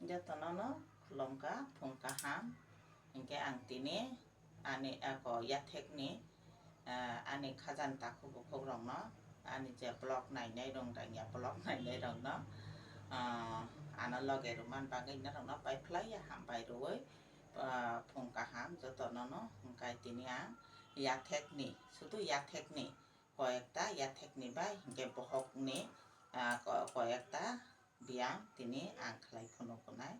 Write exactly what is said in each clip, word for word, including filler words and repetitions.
Jotono no khulumkha, phung kaham. Hinkhe ang tini ani ako yathekni, ah, ani khajani takhuk bukhuk rokno, ani je vlog nainai rok, rangya vlog nainai rokno, ah, ano loge rwmani bagwi norokno pai phlai ya hambai rwui, ah, phung kaham jotono no. Hinkhe tini ang yathekni, sudu yathekni, koyekta yathekni bai hinkhe bohokni, ah, ko-, koyekta biyam tini ang khlai phunuknai,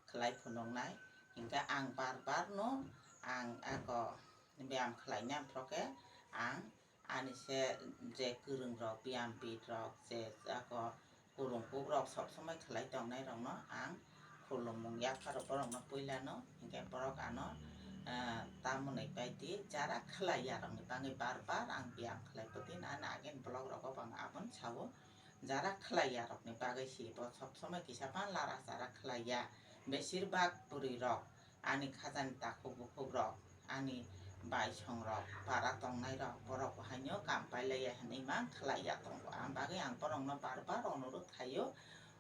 khlai phunuknai. Hinkhe ang bar bar no ang ako biyam khlaina phroke ang ani se je kwrwng rok, biyam bit rok, je ako kwrwng kuk rok sob somoi khlai tongnai rokno ang khulumung yapharok borokno puilano, hinkhe borok ano, ah, tamoni baidi jara khlai ya rokni bagwi bar bar ang biyam khlai poti na, na again vlog rogo bo ang aboni sao. Jara khlai ya rokni bagwi si bo sob somoi kisa phan lara chara khlai ya. Besir bak bwrwi rok, ani khajani takhuk bukhuk rok, ani baisong rok, para tongnai rok, borok bo haino kam pailai ya hinwi mang khlai ya tongo. Ang bagwi ang borokno bar bar onurot khaio,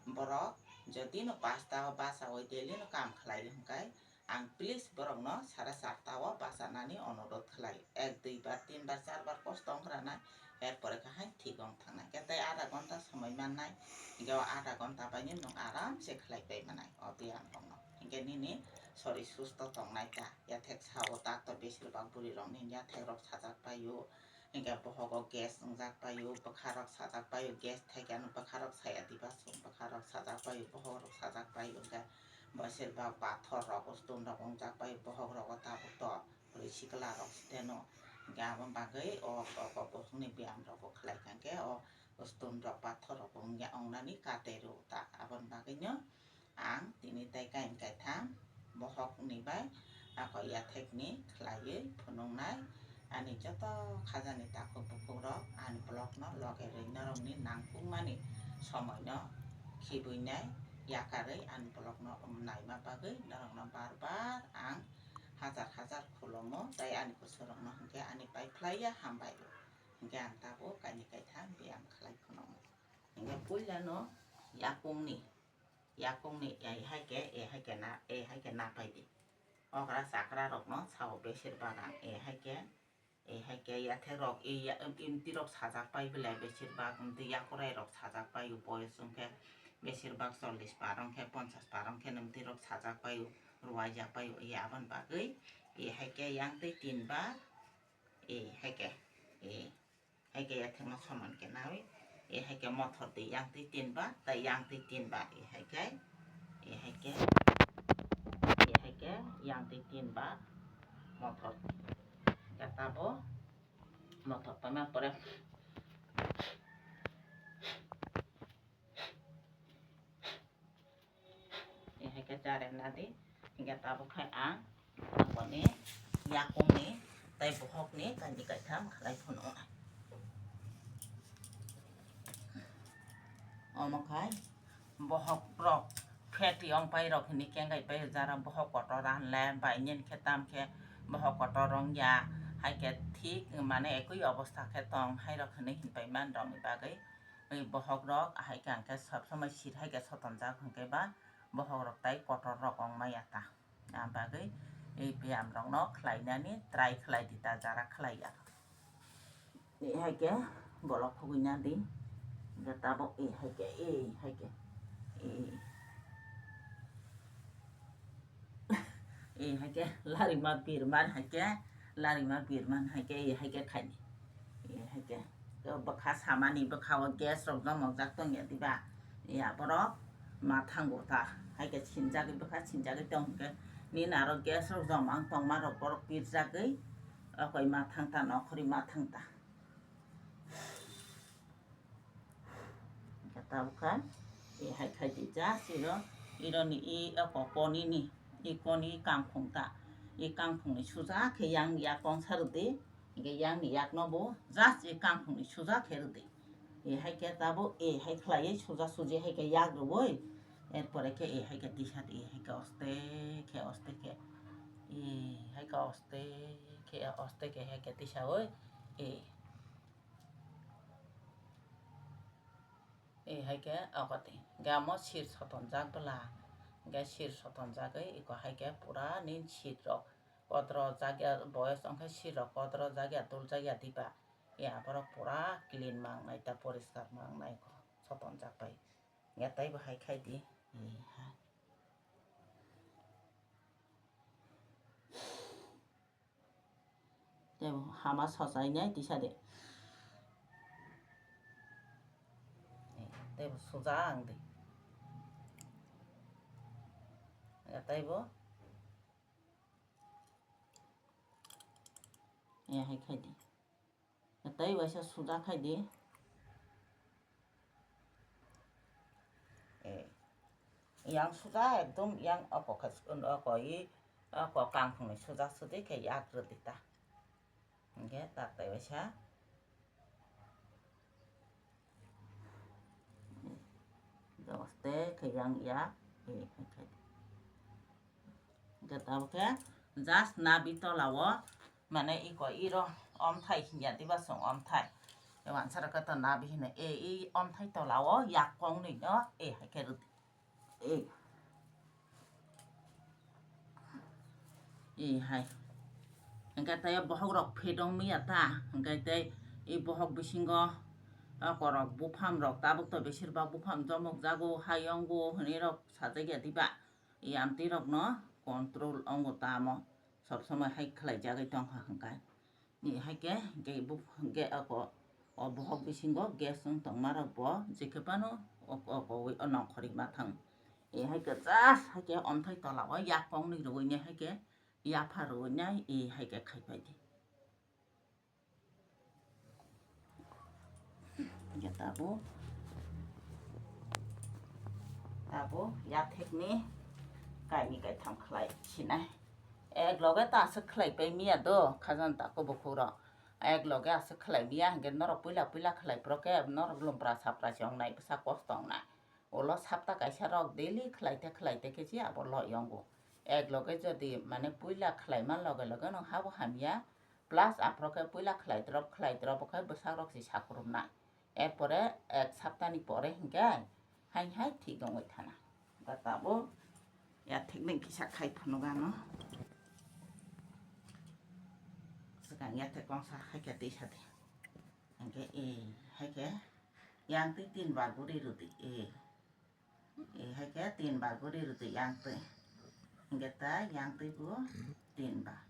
borok jodi no pasta o bachaui daily no kam khlai hinkhe, ang please borokno sara charta o bachanani onurot khlai. Ek, dui bar, tin bar, char bar kosto wng rana, er pore khe hai thik wng thangnai. Khe tei adha ghonta somoi mannai, hinkhe o adha ghonta bai nwng aram se khlai pai manai o biyam rokno. Hinkhe nini sorir susto tongnai ta, yathek sao ta to besir bak bwrwi rokni yathek rok sajak paio. Hinkhe bohogo gas wngjak paio, bwkha rok sajak paio, gas thaikiano bwkha rok saya diba chwng, bwkha rok sajak paio, bohok rok sajak paio, hinkhe bwswk ba pathor rok, stone rok wngjak paio, bohok rogo tabuk to rwi sikla rok siteno. Hinkhe aboni bagwi o, o, o bohokni biyam rok bo khlai kha, hinkhe o stone rok, pathor rok bo wngya, wngnani kate rw ta, aboni bagwino ang tini tei kain kaitham bohokni bai ako yathekni khlaiwi phunuknai. Ani joto khajani takhuk bukhuk rok ani vlog no loge rwi norokni nangkukmani somoi no khibuinai yakarwi ani vlog no naima bagwi norokno bar bar ang hajar hajar khulumo tei ani kusurokno hinkhe ani pai phlai ya hambai o. Hinkhe ang tabuk kaini kaitham biyam khlai phunuknai. Hinkhe puilano yakungni, yakungni ei hai khe, ei hai khe na, ei hai khe na pai di. Okra chakra rokno sao besir bak ang, ei hai khe, ei hai khe yathek rok, ei ya-, em-, emti rok sajak pai belai besir bak, emti yakurai rok sajak pai o, boyos wng khe besir bak chollish par wng khe, ponchash par wng khe emti rok sajak pai o, rwai jak pai o, ei aboni bagwi ei hai khe yang twi tin bar, ei hai khe, ei. Hai khe yathekno soman khe nawi, e hai khe mothor twi yang twi tin ba, tei yang twi tin ba, e hai khe, e hai khe, e hai khe yang twi tin ba mothor. Khe tabo mothor tongna pore, e hai khe chare nadi, hinkhe tabuk khai ang aboni yakungni tei bohokni kainwi kaitham khlai phunuknai. Omo khai bohok rok fat yong pai rok hinwi kengkai pai jara bohok kotor ranle bai nini khe tam khe bohok kotor rong ya, hai khe thik mane ekui obostha khe tong hai rok hinwi hinpai man rokni bagwi. Ei bohok rok ahai khe ang khe sob somoi sir hai khe sotonjak hinkhe ba bohok rok tai kotor rok ong maya ta. Ang bagwi ei biyam rokno khlainani try khlai di ta jara khlai ya. Ei hai khe bolok khugui na di. Hinkhe tabuk ei hai khe, ei hai khe, ei. Ei hai khe larima birman hai khe, larima birman hai khe, ei hai khe khaidi. Ei hai khe. Bwkha samani bwkha o gas rok jomok jak tong ya diba? Ei aborok ma thango ta. Hai khe sinjagwi bwkha sinjagwi tong hinkhe nini aro gas rok jomang tongma rok borok pirjagwi okoi ma thang ta, nokhorwi ma thang ta. Tabukha, e hai khai di ja, siro, ironi i, o koko nini, i koni kangkhung ta, i kangkhung ni suja khe yang yak kong sa rwdi, hinkhe yang ni yak no bo just i kangkhung ni suja khe rwdi. E hai khe tabo, e hai khlai suja suji hai khe yak rwui, er pore khe e hai khe tisa di, e hai khe oste khe, oste khe, e hai khe oste khe, oste khe hai khe tisa ui, e. E hai khe ogo twi gamo sir sotonjak bwla Hingke sir sotonjagwi iko haike pura nin sir rok kodro jakya boyos wngkhe sir rok kodro jakya dul jakya diba. Ya borok pura clean mangnai ta poriskar mangnai sotonjak bai. Ya tei bo hai khai di. Tei bo hama sochai nai tisa de. Tei bo suja ang di. Ya tei bo. Ya hai khai di. Tei waisa suja khai di. Eh, yang suja ekdom yang oko khe oko i oko kangkhungni suja sudi khe yak rwdi ta. Hingke tak tei waisa. Doste khe yang yak. Eh, khai di. Hingke tabuk khe just nabi tola o mane iko iro omthai hinya diba chwng omthai. Wansara khe to nabi hino e i omthai tola o yak kong ni no e hai khe rwdi. E. E hai. Hingke tei bohok rok phedong miya ta. Hingke tei i bohok bisingo okorok bupham rok tabuk to besir bak bupham jomok jago hayongo hwnwi rok sajak ya diba. I amtwi rokno control ongo tamo sob somoi hai khlai jagwi tongkha hwnkhe. Ni hai khe, hingke bo, hingke ako, o bohok bisingo gas wng tongma rok bo, je khe phano o, o, o, o nongkhorwi ma thang. E hai khe just hai khe omthai tola o yak kong ni rwui ni hai khe yapha rwui nai, e hai khe khai pai di. Hingke tabuk, tabuk yathekni kainwi kaitham khlai sinai. Ek loge ta aswk khlai pai miya do, khajana tako bukhuk rok. Ek loge aswk khlai miya, hingke norok puila puila khlai pro khe norok lumpra sapra se wngnai, bwsa kosto wngnai. Ulo sapta kaisa rok daily khlai te khlai te khe se abo lo yongo. Ek loge jodi mane puila khlai ma loge loge no habo hamya, plus aphro khe puila khlai drop khlai drop khe bwsak rok se sakrumnai. Erpore ek saptani pore hingke hai hai thik wngwi thana. Da tabuk yathekni kisa khai phunukgano. Swkang yathek kongsa hai khe tisa di. Hingke e hai khe yang twi tin bar guri rwdi e. E hai khe tin bar guri rwdi yang twi. Hingke ta yang twi bo tin bar.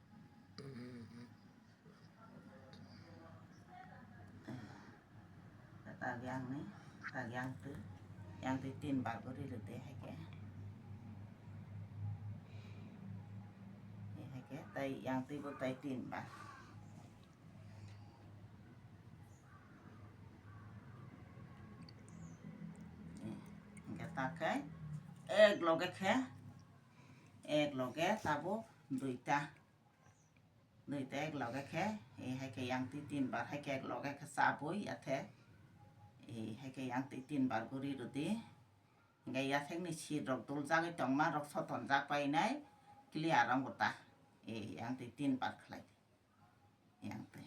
Tag yang ni, tag yang twi, yang twi tin bar guri rwdi hai khe. Hai khe tai yang twi bo tai tin bar. Hingke ta khe ek loge khe, ek loge tabuk duita. Duita ek loge khe, e hai khe yang twi tin bar hai khe ek loge khe chabwi athe. E hai khe yang twi tin bar guri rwdi. Hingke yathekni seat rok duljagwi tongma rok sotonjak painai clear wngkha ta. E yang twi tin bar khlai di. Yang twi.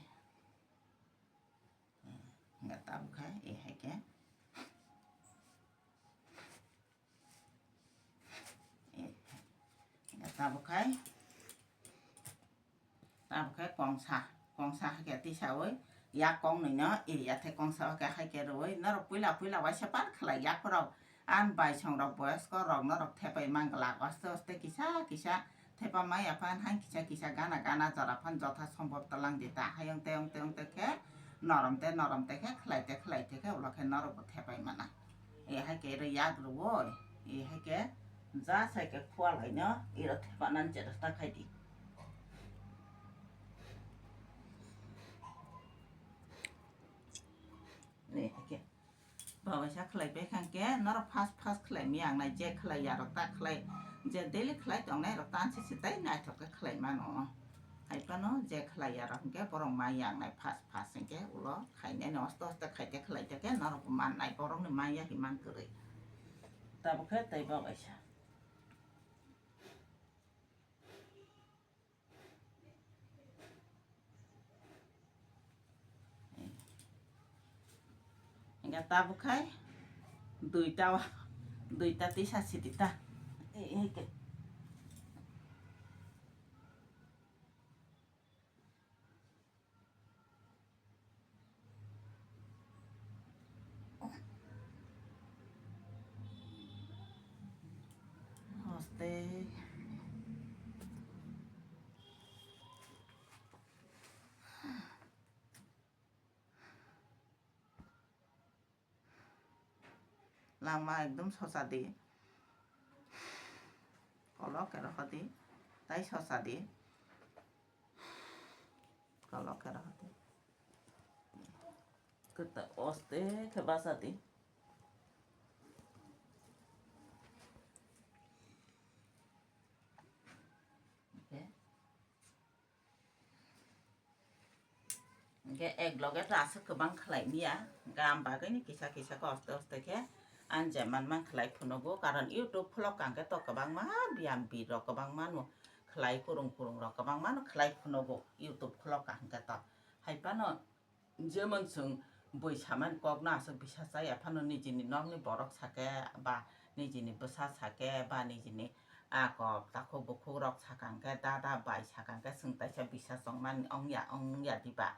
E, hingke tabuk khe, e hai khe. E, hingke tabuk khe. Tabuk khe kongsa, kongsa hai khe tisaui yak kong nwi no iri ya the kongsa o khe hai khe rwui norok puila puila waisa par khlai yak rok. Ang bai song rok boyosko rok norok thepai man glak aste aste kisa kisa thepa mai ya phan hai kisa kisa gana gana jora phan jotha sombhob twlang di ta hai ong te ong te ong te khe norom te norom te khe khlai te khlai te khe ulo khe norok bo thepai mana. E hai khe ro yak rwui, e hai khe ja sai khe khua lai no iro thepa nan chesta khai di. Ni, hake. Bawa sa khlai pai khang ke, noro fast fast khlai mi ang nai je khlai ya rok ta khlai, je daily khlai tong nai rok ta se se tai nai thok ke khlai mano. Hai pano je khlai ya rok ke borok ma yang nai fast fast ke ulo khai nai no osto osto khai te khlai te ke noro man nai borok ni ma ya hi man kwrwi. Tabuk khe tai bawa sa. Hingke tabuk khai duita, duita tisa sidi ta. Eke. Hoste. Langma ekdom sosa di. Kolok khe rohor di. Tai sosa di. Kolok khe rohor di. Kota oste khe basa di. Oke. Hingke ek loge to aswk kwbang khlai manya, hingke ang bagwi ni kisa kisa khe oste oste khe ang je man man khlai phunugo, karon YouTube vlog hingke to kwbangma biyam bir rok kwbangma no khlai, kurung kurung rok kwbangma no khlai phunugo YouTube vlog hingke to. Hai phano jemon chwng bui samani kokno aswk bisa chaya phano nijini nokni borok sakhe ba nijini bwsa sakhe ba nijini a kok takhuk bukhuk rok sakha hwnkhe, dada bai sakha hwnkhe, chwng taisa bisa chongmani ongya, ongya diba?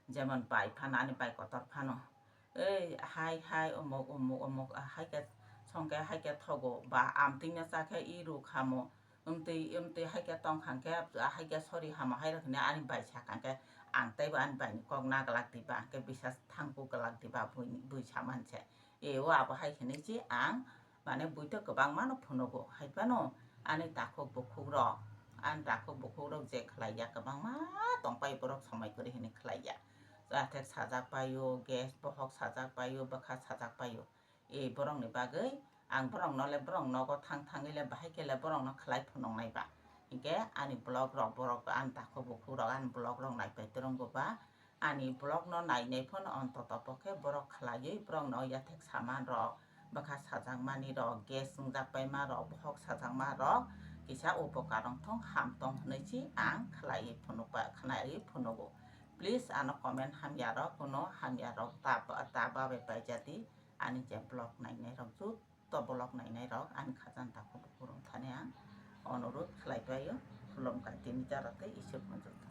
Jemon bai phano, ani bai kotor phano, "Ei, hai, hai, umuk, umuk, umuk, ah, hai khe songkhe, hai khe thogo, ba amtwino chakhe, i ruk hamo, amtwi, amtwi hai khe tongkha hwnkhe, ah, hai khe sori hamo," hai rok hinwi ani bai sakha hwnkhe, ang teibo ani baini kok na glak diba, hwnkhe bisa thangkuk glak diba, bui, bui samani se. E o abo hai hinwi se ang Mane buito kwbangma no phunugo, hai phano ani takhuk bukhuk rok, ani takhuk bukhuk rok je khlai ya kwbangma tong pai, borok somoi kwrwi hinwi khlai ya. Jathek sajak pai o, gas bohok sajak pai o, bwkha sajak pai o. E borok ni bagwi ang borok no le, borok nogo thang thangwi le bahai khe le borok no khlai phunuk nai ba. Hinkhe ani vlog rok, borok ani takhuk bukhuk rok ani vlog rok nai pai twrwngo ba. Ani vlog no nainai phano ontoto pokhe borok khlaiwi borok no yathek saman rok, bwkha sajakmani rok, gas wngjak paima rok, bohok sajakma rok kisa upokar wng thung, ham tong hinwi se ang khlaiwi phunukba, khlaiwi phunugo. Please ano comment hamya rok, kuno hamya rok ta, ta babai paijadi, ani je vlog nainai rok jut. To vlog nainai rok ani khajani takhuk bukhuk rok thani ang onurudh khlai pai o, khulumkha tini jara tei Isor no joto.